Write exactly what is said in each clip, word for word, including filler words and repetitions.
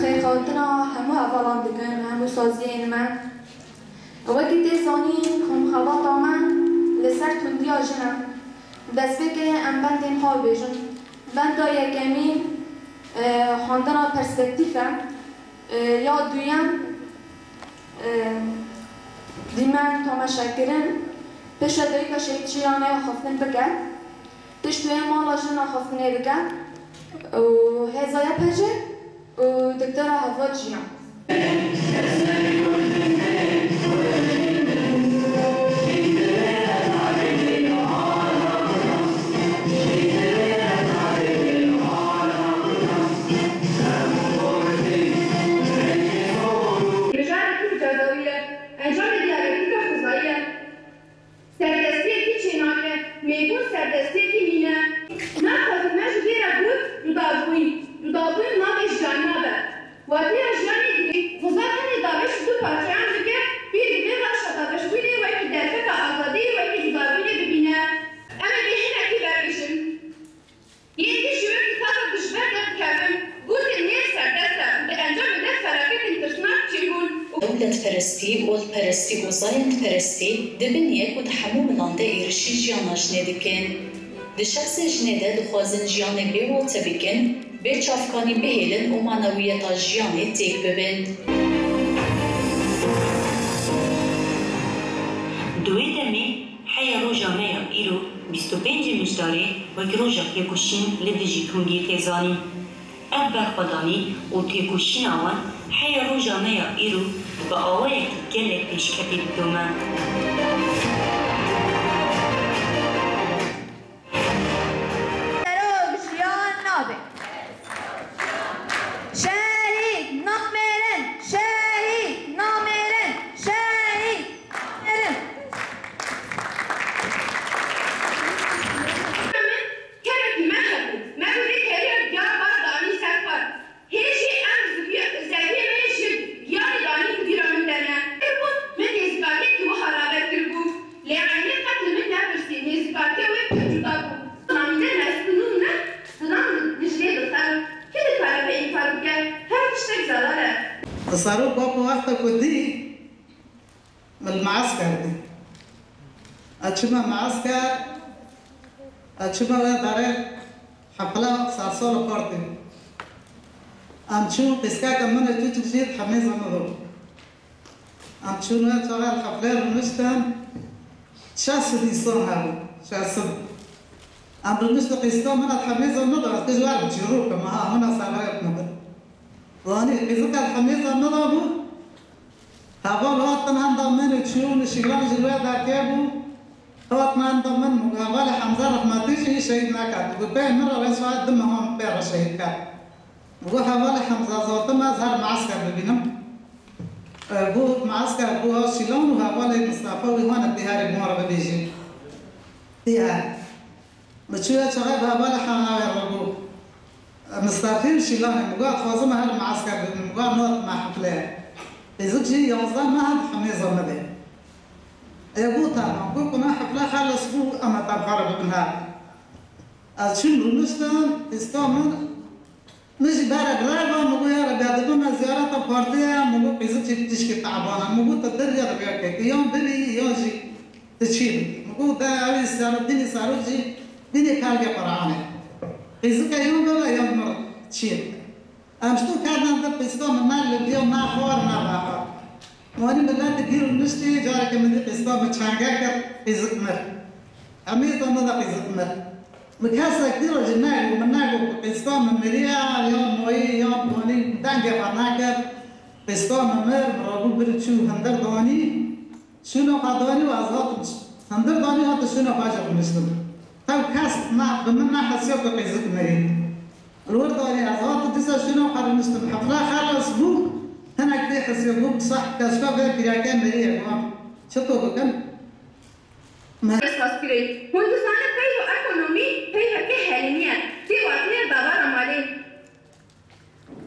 Xêrxwatina hemû hevalan dikin, hemû saziyên me. Wekî tê zanîn, hemû xebata me li ser tundiya jin e. Destpêkê em bendên xwe bibêjin. Benda yekemî, e, xwendina perspektîf e. E, ya duyem, e, dîmen temaşekirin. Pêşve dayika Şehîd Şîranê axaftin bike. Pişt wê mala jin axaftinê bike û hêza YPJ'ê û doktora Heval Jiyan. Mijarê Kurd cezawî ye, encamê diyalektika xwezayî ye. Serdestiyekî çênake, mêbûn serdestiyekî nîne. Naxwazin me ji vê re got, cudabûyî. Cudabûyî navê jiyan nabe. Watiya jiyanê girê, xuza tenê dabeş du parçeyan dike, pîr divê rewşa dabeşbûyînê wekî derfeta azadiyê, wekî cudabûyînê bibîne. Em ê vê hinekî vebêjin. Yên din jî wekî taxa ku ji ber de dikevin, gotin nêr serdest e û di encamê de felaketin tirsnak çêbûn û Dewletperestî, olperestî û zayendperestî dibin yek û di hemû milan de êrişî jiyana jinê dikin. Di şexsê jinê de dixwazin jiyanê bê wate bikin, bê çavkanî bihêlin û manewiyeta jiyanê têk bibin. Di wê demê heya roja me ya îro, bîst û pêncê Mijdarê, wek roja têkoşîn li dijî tundiyê tê zanîn. Ev berxwedanî û têkoşîna wan heya roja me ya îro bi awayekî gelek pêşketî didome. Serok jiyan nabe. Şehîd namêrin, şehîd namêrin, şehîd namêrin. Min kevekî me hebû. Me bi vê keriya giyan bar danî ser xwe. Hê jî em zivî-, zeviyê me ji giyanê danî di bîra min de ne. Min nêzîkatiyekî wiha ragir kiribû. Lê Eynî qet li min nepirsî, nêzîkatiya wê pir cuda bû. Zilamî ne mezin û ne zilam li dijlê dixew. Kî dikare vê înkar bike? Her tiştek zelal e. Di serok bako wexta ku dî, min li meesker bû. Ez çûme meesker, ez çûme wê derê hefla sersola partî. Em çûn qîzkeke min ê çûçik jî hemêza min bû. Em çûne çawa li heflê rûniştin, şeş sed însan hebû, şeş sed. Em rûniştin qîzika min, ez hemêza neda, ez tê ji we re çîrok im, ha, hûna serwayek min bû. Zanî, qîzika li hemêza neda bû, heval hatin henda min û çûn û Şîlan jî li wê derkê bû. Hatin henda min, hevalê Hemza rehmetî jî şehîd nekat. Bi pê min re wê saet du mehan pê re şehîd ket. Got hevalê Hemza, zaten ez her meesker bibînim. E, bû meesker, bû ha Şîlan û hevalê Mistefa wî hane dê herê bû re bibêjî. Dê her. Min çûye çaxê bi hevalê Hemza re bû. E, Mistefî û Şîlanê, min got, dixwazim her meesker bibînim. Min got, nat me heflê. Qîzik jî yanzdeh meh hemêza me de. E, bû tamam. Got, kuna hefle xelas bû, em ê tevxwe re bibin her. Ez çûm rûniştim, qîzika min, min jî berek reva, min got, ya Rebî, ez dibim ez ziyareta partiyê, min got, qîzik jî tişkî teban e. Min got, tu derya Rebî kekî, yan bibî, yan jî tu çî bikî. Min got, de ew ê serok, dînî serok jî, dînî pelgê Qur'anê. Qîzike yan bibe, yan mir çî. Em ji to kerdin di qîzika min ne li diya, ne xwar, ne vexwar. Wanî milet gîr û niştî, careke min dî qîzika min çenge kir, qîzik mir. Hemî zana da qîzik mir. Min kesek dî re jî negot, min negot ku qîzika min miriye, yan mayî, yan wanî dengê xwe nekir. Qîzika min mir, min rabû bir çû hundir danî. Şûna xwe danî û ez hatim, hundir danî, hatim şûna xwe jî rûniştim. Tev kes ne, bi min nehesiya ku qîzik mirî. Li wir danî ez hatim dîsa şûna xwe rûniştim. Hefle xelas bû, hinek tê his Bû sah keska ve pireke merî ye, ma çito bikin? Esas kirê. Hûn dizanin peyva ekonomî peyvekê herêmî ye. Vê wateyê debara malê.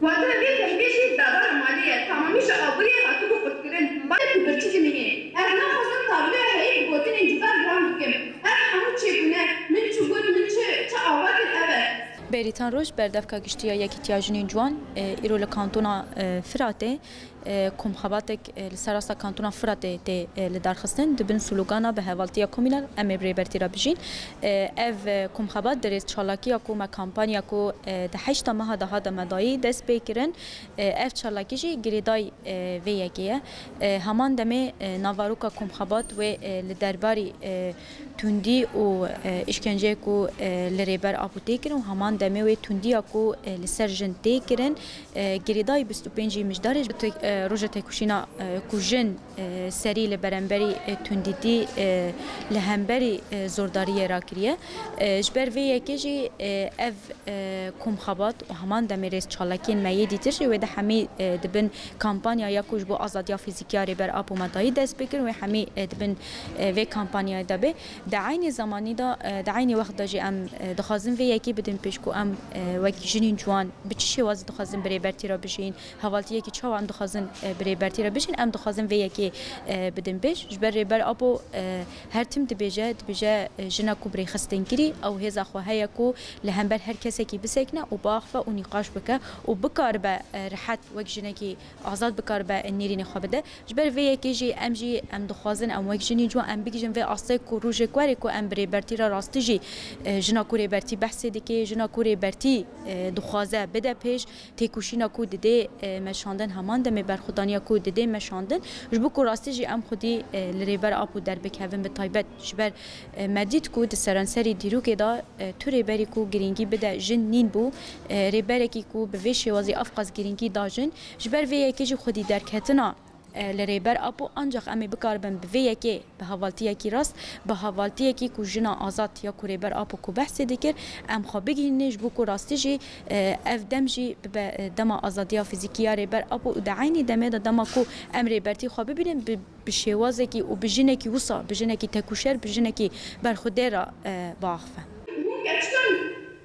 Wateyê vê peyvê jî debara malê ye. Tamamî ji aboriyê hatibû qutkirin. Balê ku birçî dimîne. Ez naxwazim tabloya heyî bi gotinên cuda giran bikim. Ev hemû çêbûne. Min çi got, min çi, çi ava kir, ev e. Bêrîtan Roj, berdevka giştî ya Yekîtiya Jinên Ciwan, e, îro li kantona, e, Firatê, e, komxebatek, e, li ser rasta kantona Firatê tê, e, lidarxistin, di bin slogana bi hevaltiya komînal em ê bi rêbertî re bijîn. E, ev, e, komxebat di rêz çalakiya ku me kampanya ku, e, di heşta meha dahat de me dayî dest pê kirin. E, ev çalakî jî girêdayî, e, vê yekê ye. E, heman demê, e, navaroka komxebat wê, e, li derbarî, e, tundî û, e, îşkenceyê ku, e, li Rêber Apo tê kirin û heman demê wê tundiya ku, e, li ser jin tê kirin, e, girêdayî bîst û pêncî Mijdarê ji te-, e, roja têkoşîna, e, ku jin, e, serî li beramberî, e, tundîtî, e, li hemberî, e, zordariyê rakiriye. E, ji ber vê yekê jî, e, ev, e, komxebat û heman demê rêz çalakiyên me yê dîtir jî wê de hemî, e, di bin kampanya ya ku ji bo azadiya fîzîkî ya Rêber Apo me dayî dest pê kir, wê hemî, e, di bin, e, vê kampanyayê de be. Di eynî zemanî de, e, di eynî wext de jî em, e, dixwazin vê yekê bidin pêş ku em, e, wek jinên ciwan bi çi şêwazî dixwazin bi rêbertî re bijîn, hevaltiyekî çawa em dixwazin, e, bi rêbertî re bijîn, em dixwazin vê yekê, e, bidin pêş. Ji ber Rêber Apo, e, her tim dibêje, dibêje, e, jina ku bi rêxistin kirî, ew hêza xwe heye ku li hember her kesekî bisekine û biaxive û nîqaş bike û bikaribe, e, rihet wek jinekî azad bikaribe nêrînê xwe bide. Ji ber vê yekê jî em jî em dixwazin em wek jinên ciwan em bigihîjin vê astê ku rojek were ku em bi rêbertî re rastî jî, e, jina ku rêbertî behsê dike, jina ku rêbertî, e, dixwaze bide pêş, têkoşîna ku didê, e, meşandin, heman demê berxwedaniya ku didê meşandin, ji bo ku rastî jî em xwedî, e, li Rêber Apo derbikevin, bi taybet ji ber, e, me dît ku di seranserî dîrokê de, e, tu rêberî ku girîngî bide jin nîn bû, e, rêberekî ku bi vê şêwazî ev qas girîngî da jin, ji ber vê yekê jî xwedî derketina, e, li Rêber Apo, ancax em ê bikaribin bi vê yekê, bi hevaltiyekî rast, bi hevaltiyekî ku jina azad ya ku Rêber Apo ku behsê dikir, em xwe bigihînin ji bo ku rastî jî, e, ev dem jî bibe, e, dema azadiya fîzîkî ya Rêber Apo û di eynî demê de dema ku em rêbertî xwe bibînin, bi, bi şêwazekî û bi jinekî wisa, bi jinekî têkoşer, bi jinekî berxwedêr re, e, biaxive. Hûn keçikan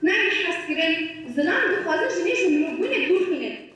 nayên hezkirin, zilam dixwazin jinê ji mirovbûnê dûr xînin.